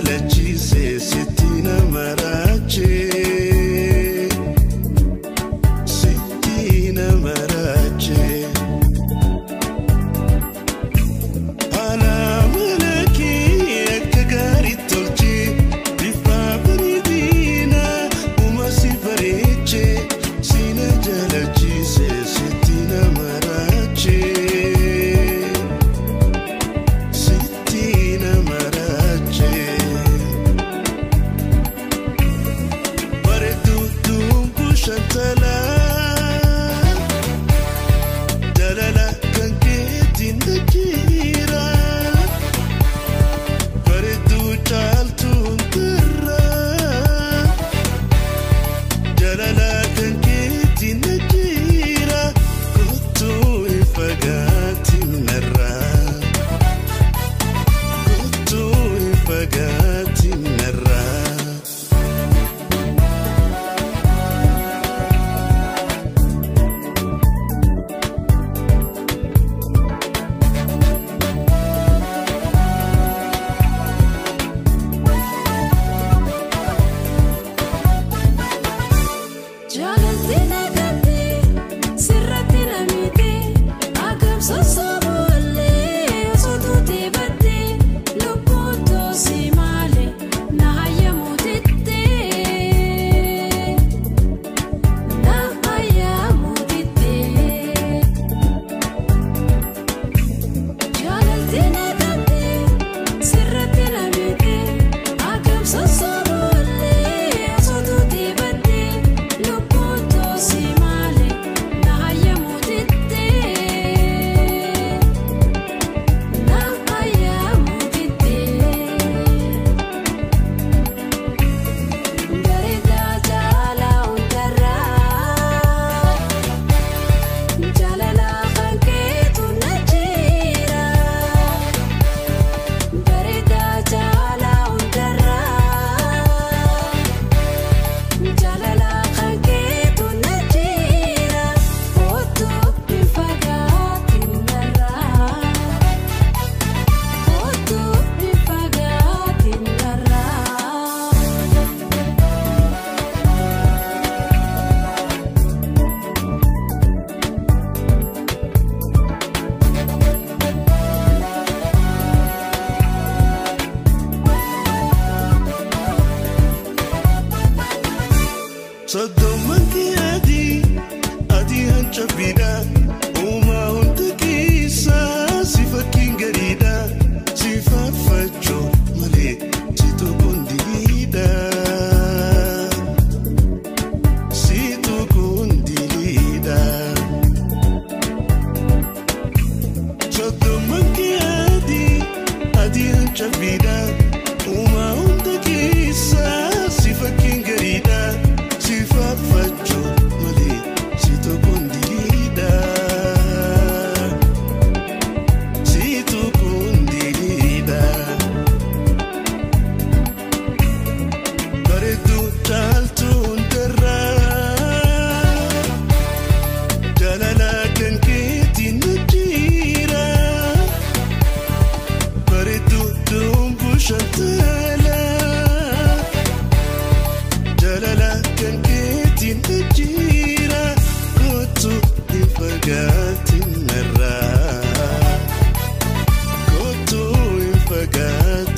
jalachiise sitti nama raache sitti nama raache haala mana kee akka gaarii tolche bifa bareedina uuma si bareeche sina jalachiise sitti nama raache. Jalala kan keetiin jira bareedduu caaltuun irra jalala kan keetiin jira kottuu hin fagaatin narra kottuu hin fagaatin narra. Jaalalti nagate sirratti namite agamsa sabollee osoo tuutee batte lubbuun toosii malee na hayyamuutitte na hayyamuutitte. Jaalalti nagate sirratti namite agamsa sabollee osoo tuutee batte. Lubbuun toosii malee na hayyamuutitte na hayyamuutitte. Bareedaa jaalala hundarraa jaalala kan keetu na jira bareedaa jaalala hundarraa. Jaalala kan keetu na jira kottuu hin fagaatin narraa kottuu hin fagaatin narraa. Soddomman kee adii adii hancafiidha uumaa hunda keessaa si fakkiin gariidha si faarfachuu malee si tuquun diliidha si tuquun diliidha. Soddomman kee adii adii hancafiidha uumaa hunda keessaa si fakkiin gariidha. Si faarfachuu malee si tuquun diliidha. Si tuquun diliidha. Bareedduu caaltuun darraa jaalala kan keetiin na jira bareedduu dumbuu shantala. Jalala kan keetiin jira kottuu hin fagaatin narraa kottuu hin fagaatin.